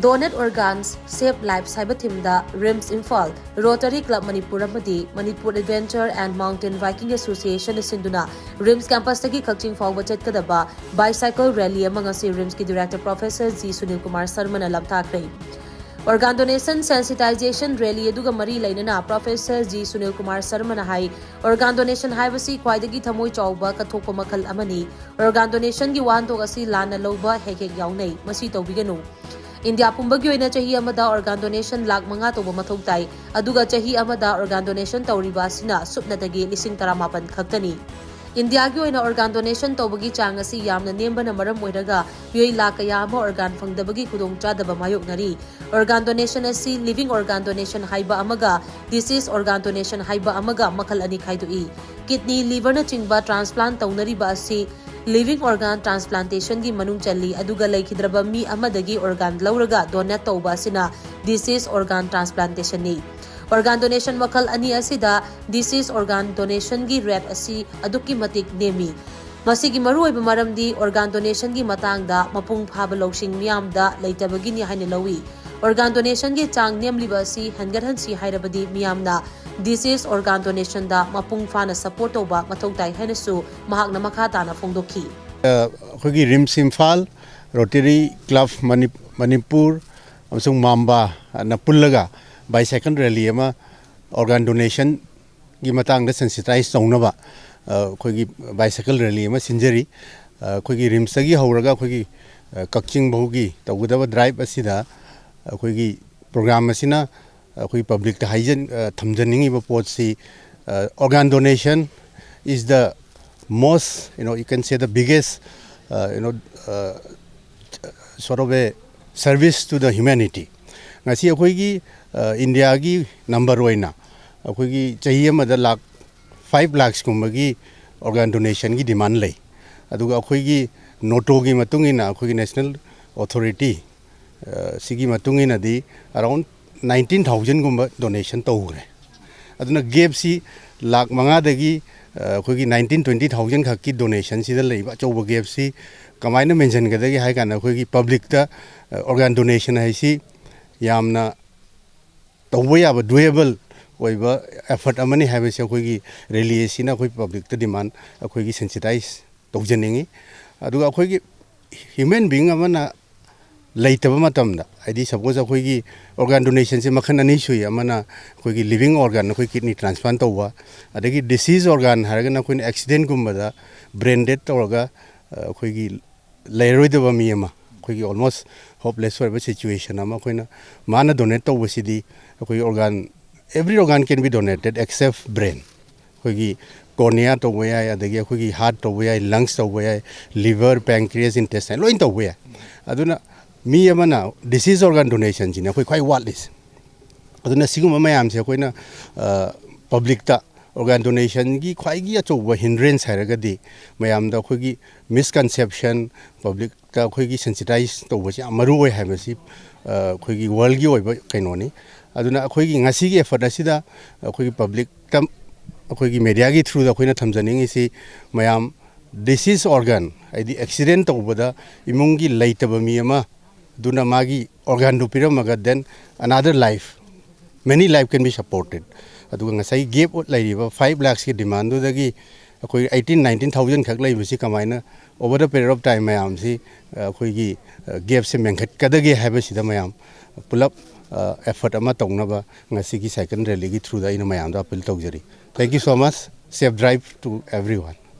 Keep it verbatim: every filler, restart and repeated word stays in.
Donate Organs, Save Lives ꯍꯥꯏꯕ ꯊꯤꯝꯗ RIMS Imphal, rotary club Manipur ꯑꯃꯗꯤ Manipur adventure and mountain biking ꯑꯦꯁꯣꯁꯤꯌꯦꯁꯟꯅ ꯁꯤꯟꯗꯨꯅ ꯔꯤꯝꯁ ꯀꯦꯝꯄꯁꯇꯒꯤ ꯀꯛꯆꯤꯡ ꯐꯥꯎꯕ ꯆꯠꯀꯗꯕ ꯕꯥꯏꯁꯥꯏꯀꯜ ꯔꯦꯂꯤ ꯑꯃ ꯉꯁꯤ ꯔꯤꯝꯁꯀꯤ director professor G Sunil Kumar ꯁꯔꯃꯅ ꯂꯝꯊꯥꯈ꯭ꯔꯦ꯫ Organ Donation Sensitization Rally ꯑꯗꯨꯒ ꯃꯔꯤ ꯂꯩꯅꯅ ꯄ꯭ꯔꯣꯐꯦꯁꯔ ꯖꯤ ꯁꯨꯅꯤꯜ ꯀꯨꯃꯥꯔ ꯁꯔꯃꯅ ꯍꯥꯏ, Organ Donation ꯍꯥꯏꯕꯁꯤ ꯈ꯭ꯋꯥꯏꯗꯒꯤ ꯊꯃꯣꯏ ꯆꯥꯎꯕ ꯀꯠꯊꯣꯛꯄ ꯃꯈꯜ ꯑꯃꯅꯤ꯫ Organ Donationꯒꯤ ꯋꯥꯍꯟꯊꯣꯛ ꯑꯁꯤ ꯂꯥꯟꯅ ꯂꯧꯕ ꯍꯦꯛ ꯍꯦꯛ ꯌꯥꯎꯅꯩ꯫ ꯃꯁꯤ ꯇꯧꯕꯤꯒꯅꯨ꯫ ꯏꯟꯗꯤꯌꯥ ꯄꯨꯝꯕꯒꯤ ꯑꯣꯏꯅ ꯆꯍꯤ ꯑꯃꯗ organ donation ꯂꯥꯈ ꯃꯉꯥ ꯇꯧꯕ ꯃꯊꯧ ꯇꯥꯏ, ꯑꯗꯨꯒ ꯆꯍꯤ ꯑꯃꯗ organ donation ꯇꯧꯔꯤꯕ ꯑꯁꯤꯅ ꯁꯨꯞꯅꯇꯒꯤ ꯂꯤꯁꯤꯡ ꯇꯔꯥꯃꯥꯄꯟ ꯈꯛꯇꯅꯤ꯫ ꯏꯟꯗꯤꯌꯥꯒꯤ ꯑꯣꯏꯅ organ donation ꯇꯧꯕꯒꯤ ꯆꯥꯡ ꯑꯁꯤ ꯌꯥꯝꯅ ꯅꯦꯝꯕꯅ ꯃꯔꯝ ꯑꯣꯏꯔꯒ ꯃꯤꯑꯣꯏ ꯂꯥꯈ ꯀꯌꯥ ꯑꯃ organ ꯐꯪꯗꯕꯒꯤ ꯈꯨꯗꯣꯡꯆꯥꯗꯕ ꯃꯥꯌꯣꯛꯅꯔꯤ꯫ Organ donation ꯑꯁꯤ living organ donation ꯍꯥꯏꯕ ꯑꯃꯒ disease organ donation ꯍꯥꯏꯕ ꯑꯃꯒ ꯃꯈꯜ ꯑꯅꯤ ꯈꯥꯏꯗꯣꯛꯏ꯫ Kidney, liverꯅꯆꯤꯡꯕ transplant ꯇꯧꯅꯔꯤꯕ ꯑꯁꯤ living organ transplantationꯒꯤ ꯃꯅꯨꯡ ꯆꯜꯂꯤ, ꯑꯗꯨꯒ ꯂꯩꯈꯤꯗ꯭ꯔꯕ ꯃꯤ ꯑꯃꯗꯒꯤ organ ꯂꯧꯔꯒ donate ꯇꯧꯕ ꯑꯁꯤꯅ disease organ transplantationꯅꯤ꯫ Organ donation ꯃꯈꯜ ꯑꯅꯤ ꯑꯁꯤꯗ disease organ donationꯒꯤ rate ꯑꯁꯤ ꯑꯗꯨꯛꯀꯤ ꯃꯇꯤꯛ ꯅꯦꯝꯃꯤ꯫ ꯃꯁꯤꯒꯤ ꯃꯔꯨꯑꯣꯏꯕ ꯃꯔꯝꯗꯤ organ donationꯒꯤ ꯃꯇꯥꯡꯗ ꯃꯄꯨꯡ ꯐꯥꯕ ꯂꯧꯁꯤꯡ ꯃꯤꯌꯥꯝꯗ ꯂꯩꯇꯕꯒꯤꯅꯤ ꯍꯥꯏꯅ ꯂꯧꯏ꯫ Organ donationꯒꯤ ꯆꯥꯡ ꯅꯦꯝꯂꯤꯕ ꯑꯁꯤ ꯍꯦꯟꯒꯠꯍꯟꯁꯤ ꯍꯥꯏꯔꯕꯗꯤ ꯃꯤꯌꯥꯝꯅ disease organ donationꯗ ꯃꯄꯨꯡ ꯐꯥꯅ support ꯇꯧꯕ ꯃꯊꯧ ꯇꯥꯏ ꯍꯥꯏꯅꯁꯨ ꯃꯍꯥꯛꯅ ꯃꯈꯥ ꯇꯥꯅ ꯐꯣꯡꯗꯣꯛꯈꯤ꯫ ꯑꯩꯈꯣꯏꯒꯤ ꯔꯤꯝꯁ ꯏꯝꯐꯥꯜ, ꯔꯣꯇꯔꯤ ꯀ꯭ꯂꯕ ꯃꯅꯤ-, ꯃꯅꯤꯄꯨꯔ ꯑꯃꯁꯨꯡ ꯃꯥꯝꯕꯥꯅ ꯄꯨꯜꯂꯒ bicycle rally ꯑꯃ organ donationꯒꯤ ꯃꯇꯥꯡꯗ sensitize ꯇꯧꯅꯕ, ꯑ, ꯑꯩꯈꯣꯏꯒꯤ bicycle rally ꯑꯃ ꯁꯤꯟꯖꯔꯤ꯫ ꯑ, ꯑꯩꯈꯣꯏꯒꯤ ꯔꯤꯝꯁꯇꯒꯤ ꯍꯧꯔꯒ ꯑꯩꯈꯣꯏꯒꯤ, ꯑ, ꯀꯛꯆꯤꯡ ꯐꯥꯎꯒꯤ ꯇꯧꯒꯗꯕ drive ꯑꯁꯤꯗ ꯑꯩꯈꯣꯏꯒꯤ program ꯑꯁꯤꯅ ꯑꯩꯈꯣꯏ publicꯇ ꯍꯥꯏꯖꯟ-, ꯑ, ꯊꯝꯖꯅꯤꯡꯉꯤꯕ ꯄꯣꯠꯁꯤ, ꯑ, organ donation is the most, you know, you can say the biggest, uh, you know, uh, sort of a service to the humanity. ꯉꯁꯤ ꯑꯩꯈꯣꯏꯒꯤ, ꯑ, ꯏꯟꯗꯤꯌꯥꯒꯤ number ꯑꯣꯏꯅ ꯑꯩꯈꯣꯏꯒꯤ ꯆꯍꯤ ꯑꯃꯗ lakh five lakhs ꯀꯨꯝꯕꯒꯤ organ donationꯒꯤ demand ꯂꯩ꯫ ꯑꯗꯨꯒ ꯑꯩꯈꯣꯏꯒꯤ NOTOꯒꯤ ꯃꯇꯨꯡ ꯏꯟꯅ, ꯑꯩꯈꯣꯏꯒꯤ national authority, ꯑ, ꯁꯤꯒꯤ ꯃꯇꯨꯡ ꯏꯟꯅꯗꯤ around nineteen thousandꯒꯨꯝꯕ donation ꯇꯧꯈ꯭ꯔꯦ꯫ ꯑꯗꯨꯅ gapꯁꯤ ꯂꯥꯈ ꯃꯉꯥꯗꯒꯤ ꯑꯩꯈꯣꯏꯒꯤ ꯅꯥꯏꯟꯇꯤꯟ ꯇ꯭ꯋꯦꯟꯇꯤ ꯊꯥꯎꯖꯟ ꯈꯛꯀꯤ ꯗꯣꯅꯦꯁꯟꯁꯤꯗ ꯂꯩꯕ ꯑꯆꯧꯕ ꯒꯦꯞꯁꯤ ꯀꯃꯥꯏꯅ ꯃꯦꯟꯁꯤꯟꯒꯗꯒꯦ ꯍꯥꯏ ꯀꯥꯟꯗ, ꯑꯩꯈꯣꯏꯒꯤ ꯄꯕ꯭ꯂꯤꯛꯇ ꯑꯣꯔꯒꯥꯟ ꯗꯣꯅꯦꯁꯟ ꯍꯥꯏꯁꯤ ꯌꯥꯝꯅ ꯇꯧꯕ ꯌꯥꯕ, ꯗꯨꯑꯦꯕꯜ ꯑꯣꯏꯕ ꯑꯦꯐꯔꯠ ꯑꯃꯅꯤ ꯍꯥꯏꯕꯁꯤ ꯑꯩꯈꯣꯏꯒꯤ ꯔꯦꯂꯤ ꯑꯁꯤꯅ ꯑꯩꯈꯣꯏ ꯄꯕ꯭ꯂꯤꯛꯇ ꯗꯤꯃꯥꯟ, ꯑꯩꯈꯣꯏꯒꯤ ꯁꯦꯟꯁꯤꯇꯥꯏꯁ ꯇꯧꯖꯅꯤꯡꯉꯤ꯫ ꯑꯗꯨꯒ ꯑꯩꯈꯣꯏꯒꯤ ꯍ꯭ꯌꯨꯃꯦꯟ ꯕꯤꯡ ꯑꯃꯅ ꯂꯩꯇꯕ ꯃꯇꯝꯗ, ꯍꯥꯏꯗꯤ ꯁꯄꯣꯁ ꯑꯩꯈꯣꯏꯒꯤ ꯑꯣꯔꯒꯥꯟ ꯗꯣꯅꯦꯁꯟꯁꯦ ꯃꯈꯜ ꯑꯅꯤ ꯁꯨꯏ꯫ ꯑꯃꯅ ꯑꯩꯈꯣꯏꯒꯤ ꯂꯤꯕꯤꯡ ꯑꯣꯔꯒꯥꯟ, ꯑꯩꯈꯣꯏ ꯀꯤꯗꯅꯤ ꯇ꯭ꯔꯥꯟꯁꯄ꯭ꯂꯥꯟ ꯇꯧꯕ, ꯑꯗꯒꯤ ꯗꯤꯁꯤꯖ ꯑꯣꯔꯒꯥꯟ ꯍꯥꯏꯔꯒꯅ ꯑꯩꯈꯣꯏꯅ ꯑꯦꯛꯁꯤꯗꯦꯟꯒꯨꯝꯕꯗ ꯕ꯭ꯔꯦꯟ ꯗꯦꯠ ꯇꯧꯔꯒ ꯑꯩꯈꯣꯏꯒꯤ ꯂꯩꯔꯔꯣꯏꯗꯕ ꯃꯤ ꯑꯃ, ꯑꯩꯈꯣꯏꯒꯤ ꯑꯣꯜꯃꯣꯁ ꯍꯣꯞꯂꯦꯁ ꯑꯣꯏꯔꯕ ꯁꯤꯆꯨꯋꯦꯁꯟ ꯑꯃ ꯑꯩꯈꯣꯏꯅ, ꯃꯥꯅ ꯗꯣꯅꯦꯠ ꯇꯧꯕꯁꯤꯗꯤ ꯑꯩꯈꯣꯏꯒꯤ organ, every organ can be donated except brain꯫ ꯑꯩꯈꯣꯏꯒꯤ ꯀꯣꯔꯅꯤꯌꯥ ꯇꯧꯕ ꯌꯥꯏ, ꯑꯗꯒꯤ ꯑꯩꯈꯣꯏꯒꯤ ꯍꯥꯔꯠ ꯇꯧꯕ ꯌꯥꯏ, ꯂꯪꯁ ꯇꯧꯕ ꯌꯥꯏ, ꯂꯤꯚꯔ, ꯄꯦꯟꯀ꯭ꯔꯤꯌꯥꯁ, ꯏꯟꯇꯦꯁꯇꯥꯏꯟ ꯂꯣꯏ ꯇꯧꯕ ꯌꯥꯏ꯫ ꯑꯗꯨꯅ ꯃꯤ ꯑꯃꯅ ꯗꯤꯁꯤꯖ ꯑꯣꯔꯒꯥꯟ ꯗꯣꯅꯦꯁꯟꯁꯤꯅ ꯑꯩꯈꯣꯏ ꯈ꯭ꯋꯥꯏ ꯋꯥꯠꯂꯤꯁꯦ꯫ ꯑꯗꯨꯅ ꯁꯤꯒꯨꯝꯕ ꯃꯌꯥꯝꯁꯦ ꯑꯩꯈꯣꯏꯅ ꯄꯕ꯭ꯂꯤꯛꯇ ꯑꯣꯔꯒꯥꯟ ꯗꯣꯅꯦꯁꯟꯒꯤ ꯈ꯭ꯋꯥꯏꯒꯤ ꯑꯆꯧꯕ ꯍꯤꯟꯗ꯭ꯔꯦꯟꯁ ꯍꯥꯏꯔꯒꯗꯤ ꯃꯌꯥꯝꯗ ꯑꯩꯈꯣꯏꯒꯤ ꯃꯤꯁꯀꯟꯁꯦꯞꯁꯟ, ꯄꯕ꯭ꯂꯤꯛꯇ ꯑꯩꯈꯣꯏꯒꯤ ꯁꯦꯟꯁꯤꯇꯥꯏꯁ ꯇꯧꯕꯁꯤ ꯌꯥꯝ ꯃꯔꯨ ꯑꯣꯏ ꯍꯥꯏꯕꯁꯤ ꯑꯩꯈꯣꯏꯒꯤ ꯋꯥꯔꯜꯒꯤ ꯑꯣꯏꯕ ꯀꯩꯅꯣꯅꯤ꯫ ꯑꯗꯨꯅ ꯑꯩꯈꯣꯏꯒꯤ ꯉꯁꯤꯒꯤ ꯑꯦꯐꯔꯠ ꯑꯁꯤꯗ ꯑꯩꯈꯣꯏꯒꯤ ꯄꯕ꯭ꯂꯤꯛꯇ, ꯑꯩꯈꯣꯏꯒꯤ ꯃꯦꯗꯤꯌꯥꯒꯤ ꯊ꯭ꯔꯨꯗ ꯑꯩꯈꯣꯏꯅ ꯊꯝꯖꯅꯤꯡꯉꯤꯁꯤ, ꯃꯌꯥꯝ ꯗꯤꯁꯤꯖ ꯑꯣꯔꯒꯥꯟ, ꯍꯥꯏꯗꯤ ꯑꯦꯛꯁꯤꯗꯦꯟ ꯇꯧꯕꯗ ꯏꯃꯨꯡꯒꯤ ꯂꯩꯇꯕ ꯃꯤ ꯑꯃ ꯑꯗꯨꯅ ꯃꯥꯒꯤ ꯑꯣꯔꯒꯥꯟꯗꯨ ꯄꯤꯔꯝꯃꯒ, then another life, many life can be supported꯫ ꯑꯗꯨꯒ ꯉꯁꯥꯏ ꯒꯦꯞ ꯂꯩꯔꯤꯕ ꯐꯥꯏꯚ ꯂꯥꯛꯁꯀꯤ ꯗꯤꯃꯥꯟꯗꯨꯗꯒꯤ ꯑꯩꯈꯣꯏ ꯑꯩꯠꯇꯤꯟ ꯅꯥꯏꯟꯇꯤꯟ ꯊꯥꯎꯖꯟ ꯈꯛ ꯂꯩꯕꯁꯤ ꯀꯃꯥꯏꯅ over the period of time ꯃꯌꯥꯝꯁꯤ ꯑꯩꯈꯣꯏꯒꯤ ꯒꯦꯞꯁꯦ ꯃꯦꯟꯈꯠꯀꯗꯒꯦ ꯍꯥꯏꯕꯁꯤꯗ ꯃꯌꯥꯝ ꯄꯨꯂꯞ ꯑꯦꯐꯔꯠ ꯑꯃ ꯇꯧꯅꯕ ꯉꯁꯤꯒꯤ ꯁꯥꯏꯀꯜ ꯔꯦꯂꯤꯒꯤ ꯊ꯭ꯔꯨꯗ ꯑꯩꯅ ꯃꯌꯥꯝꯗ ꯑꯄꯤꯜ ꯇꯧꯖꯔꯤ꯫ Thank you so much. Safe drive to everyone.